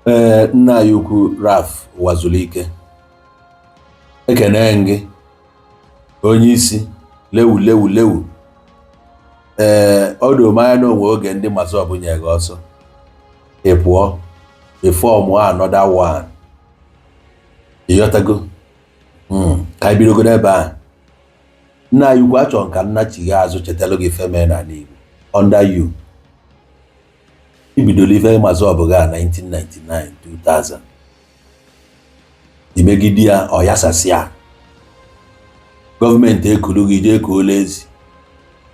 Ee, nna anyị ukwu Ralph Uwazuruike, ekene gị, onye isi lewu lewu lewu. Ee, ọ doo m anya na onwe oge ndị MASSOB nye gị ọsọ, ị pụọ, ị form another one. Ịghọtago? Ka anyị bidogodo ebe a. Nna anyị ukwu, achọrọ ka nna chigha azụ chetalụ gị ife mee n'ala Igbo under you. Ibidoro ife MASSOB ga 1999, 2000, imegide ya, ọ yasasịa. Gọọmenti ekulu gị jee kuola ezi.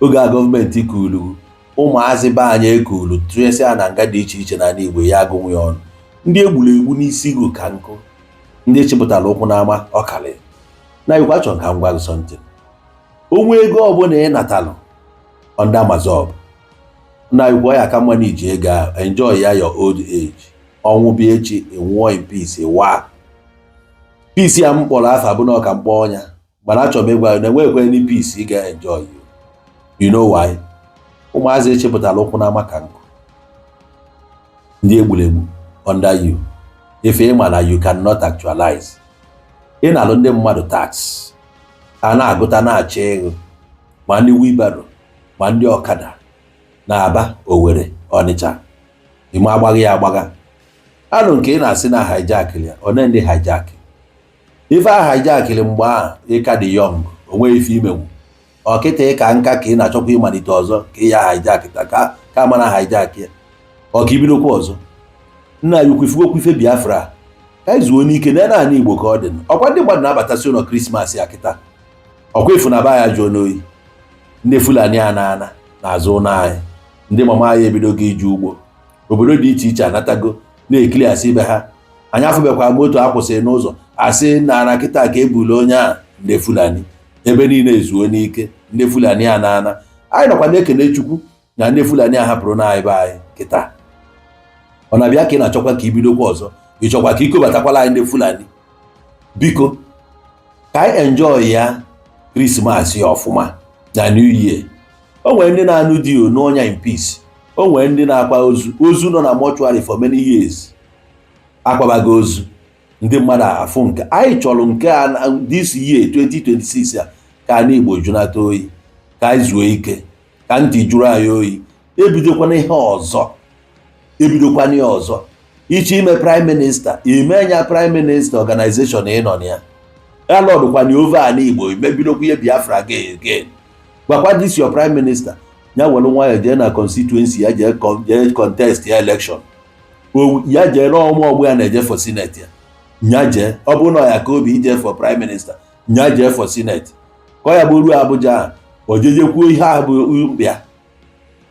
Oge a gọọmenti kulu ụmụazị be anyị, ekulu tụnyesịa na nga dị iche iche n'ala Igbo, ya agụnwe ya ọnụ. Ndị egburu egbu n'isi gụ ka nkụ, ndị chịpụtara ụkwụ n'ama ọkalị na ikwu. Achọrọ ka m gwa gị something. Onwe ego ọbụla ị natalụ under MASSOB na ikwu, ya aka mma na iji ego ahụ enjoy ya your old age. Ọnwụ bịa echi, nwụọ in peace. Wa peace ya m kpọrọ afa bụ na ọka mkpọ ọnya, mana achọrọ m ịgwa gị na enweghịkwa any peace ị ga-enjoy. You know why? Ụmụazị echepụtara ụkwụ n'ama ka nkụ, ndị egburu egbu under you, ife ịma na you cannot actualize. Ị na-alụ ndị mmadụ tax, a na-agụta na-achọ ego, ma ndị wheelbarrow, ma ndị ọkada na Aba, Owerri, Ọnịcha, ime agbagha ya agbagha anụ nke ị na-asị na hijackịrị ya. One ndị hijack ife a hijackịrị mgbe ahụ ịka dị young, onweghị ife imenwu. Ọkịta ịka nka ka ị na-achọkwa ịmalite ọzọ ka ị ya hijack ta ka mara hijack ya, ọ ka ibidokwa ọzọ. Nna ya ukwu, ifugokwa ife Biafra ka anyị zuo n'ike na ala Igbo ka ọ dị. Ọkwa ndị mmadụ na-abatasị ụlọ Christmas ya kịta, ọkwa ifu na ba ya jụọ n'oyi. Ndị Fulani a na-ana n'azụ ụlọ anyị, ndị mama anyị ebidogo ije ugbo. Obodo dị iche iche anatago na-ekili asị ibe ha. Anyị afụbekwa moto akwụsịrị n'ụzọ asị na na kịta ka ebule onye a. Ndị Fulani ebe niile ezuo n'ike. Ndị Fulani a na-ana anyị nọkwa na-ekene Chukwu na ndị Fulani a hapụrụ na anyị be anyị kịta. Ọ na-abịa ka ị na-achọkwa ka ibidokwa ọzọ, ị chọkwa ka ikobatakwala anyị ndị Fulani. Biko, ka anyị enjoy ya Christmas ya ọfụma na New Year. O nwere ndị na-anụ di n'ọnya in peace, o nwere ndị na-akwa ozu, ozu nọ na mortuary for many years, akwabago ozu ndị mmadụ afụ. Nke anyị chọrọ nke a this year 2026 a, ka anyị Igbo junata oyi, ka anyị zuo ike, ka ntị jụrụ anyị oyi. Ebidokwana ihe ọzọ, ebidokwana ihe ọzọ. Iche ime prime minister, ime nya prime minister organization ị nọ na ya, alọdụkwana over ala Igbo. Imebidokwa ihe Biafra again. Gwakwa this your prime minister ya were nwayọ jee na constituency ya, jee jee contest ya election ya, jee n'ọmụ ọgbụ ya na-eje for senate ya, nya jee. Ọ bụrụ na ọ ya ka obi ije for prime minister, nya jee for senate, ka ọ ya bụ ruo Abuja, o jeje kwuo ihe ahụ bụ mkpa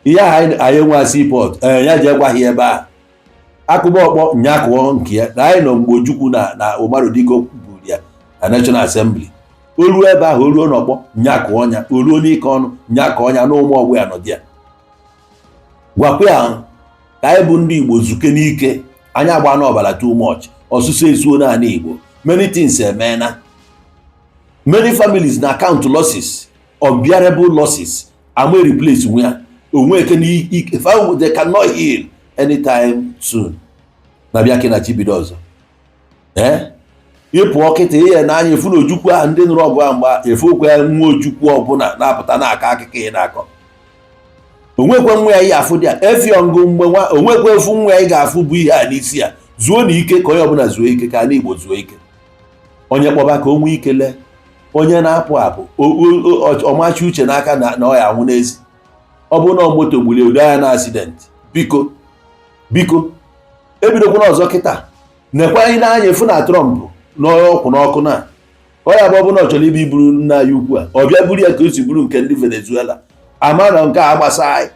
ihe ahụ. Anyị enwe seaport, ee, ya jee gwa ha ebe ahụ akụba ọkpọ, nya kụọ nke ya na anyị nọ mgbe Ojukwu na Umaru Dikko buru ya na National Assembly. O ruo ebe ahụ, o ruo n'ọkpọ, nya kụọ nya, o ruo n'ike ọnụ, nya kụọ nya na ụmụ ọgbụ ya nọdị ya. Gwakwa ya ka anyị bụ ndị Igbo zuke n'ike. Anyị agba n'ọbara too much, ọsụsọ ezuo n'ala Igbo. Many things emeela, many families na count losses, unbearable losses. Ama replace nwe ya onwe eke n'ike, they cannot heal anytime soon. Na bịa na chibido ọzọ, ee, ịpụọ kịta ihe n'anya efu na Ojukwu ahụ ndị nụrụ ọgụ ahụ mgba efu okwu ya, nwa Ojukwu ọbụla na-apụta na-akọ akụkọ ị na-akọ, onwekwe nwa ya ihe afụ dị a efiọngụ mgbe nwa onwekwe efu nwa ya ị ga-afụ bụ ihe a n'isi ya. Zuo na ike, ka onye ọbụla zuo ike, ka ala Igbo zuo ike. Onye kpọba ka o nwee ike lee onye na-apụ apụ, ọmachi uche n'aka na ọ ya anwụ n'ezi. Ọ bụrụ na moto gburu udo ya na accident, biko, biko, ebidokwana ọzọ kịta. Nekwa anyị n'anya efu na Trump n'ọkwụ n'ọkụ na ọ ya bụ ọ bụ na ọ chọrọ ibe iburu nna ya ukwu a, ọ bịa buru ya ka o si buru nke ndị Venezuela. Ama na nke a gbasa anyị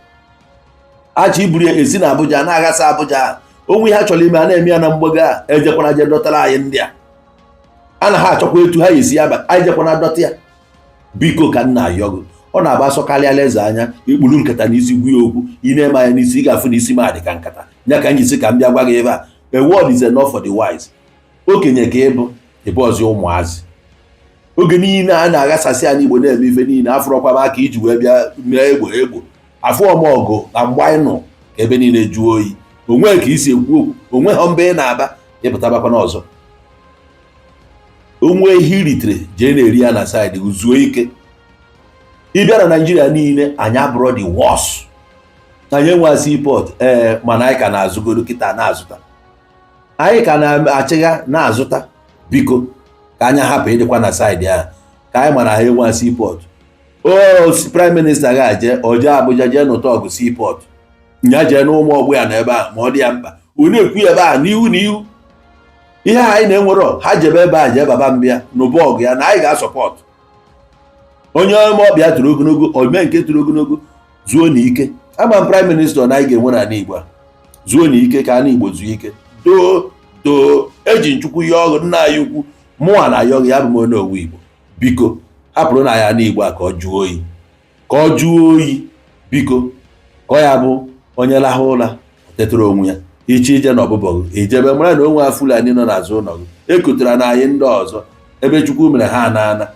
achọ iburu ya esi na Abuja na-aghasa Abuja. Onwe ihe ha chọrọ ime, a na-eme ya na mgbago a. Ejekwana je dọtara anyị ndị a a na ha achọkwa etu ha esi aba anyị. Jekwana dọta ya, biko, ka nna ayọgụ. Ọ na-agba asọkarịala eze anya ikpuru nkata n'isi gwu ya okwu. Ị na-eme anya n'isi, ị ga-afụ na isi m adị ka nkata ya ka m jisi ka m bịa gwa gị ebe a. A word is enough for the wise. Okenye ka ịbụ, ịbụ ọzọ ụmụazị. Oge niile a na-aghasasị ala Igbo, na-eme ife niile, afụrọkwa m aka iji wee bịa mee egbo egbo afụ ọmọgụ na mgbe anyị nụ ka ebe niile jụọ oyi. Onwe ka isi ekwu okwu, onwe ha mbe ị na-aba ịpụtabakwana ọzọ. Onwe ihe iritere, jee na-eri ya na side, zuo ike. Ịbịa na Naijiria niile, anyị abụrọ the worst. Anyị enwe seaport, ee, mana anyị ka na-azụgoro kịta na-azụta, anyị ka na-achịgha na-azụta. Biko, ka anyị hapụ ịdịkwa na side ahụ, ka anyị mara ha enwe seaport. O prime minister ga-eje oje Abuja, jee nụta ọgụ seaport, nya jee n'ụmụ ọgbụ ya na ebe ahụ ma ọ dị ya mkpa. Ọ na-ekwu ebe a n'ihu n'ihu ihe anyị na-enwero, ha jebe ebe a, jee baba mbịa n'ụba ọgụ ya na anyị ga-asupport onye ome ọbịa toro ogologo, ome nke toro ogologo. Zuo na ike. Ama m prime minister na anyị ga-enwe n'ala Igbo a. Zuo na ike, ka ala Igbo zuo ike. Doo doo, eji nchukwu ya ọgụ nna anyị ukwu, mụnwa na ayọghị ya bụ m onye owu Igbo. Biko, hapụrụ na ya n'Igbo a ka ọ jụọ oyi, ka ọ jụọ oyi, biko. Ka ọ ya bụ onye lahụ ụra tetụrụ onwe ya iche ije na ọbụbọ gị ijebe, mara na onwe a Fulani nọ n'azụ ụlọ gị ekutere na anyị ndị ọzọ ebe Chukwu mere ha anaana.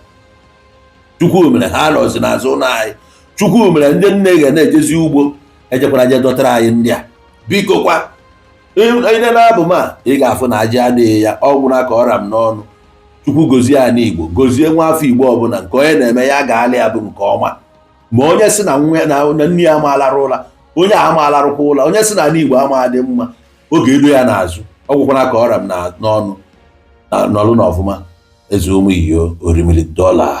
Chukwu mere ha nọzi n'azụ ụlọ anyị. Chukwu mere ndị nne ga na-ejezi ugbo, ejekwara je dọtara anyị ndị a. Biko kwa, ine na-abụ m a, ị ga-afụ na aja adịghị ya. Ọ gwụra ka ọra m n'ọnụ. Chukwu gozie ala Igbo, gozie nwa afọ Igbo ọbụla. Nke onye na-eme ya ga-alị ya bụ nke ọma. Ma onye si na nwa na nne ya amaalarụ ụla, onye a amaalarụkwa ụla. Onye si na ala Igbo ama dị mma, oge edo ya n'azụ. Ọ gwụkwara ka ọra m n'ọnụ. Nọlụ n'ọfụma. Eze ụmụ iyo orimiri dọla.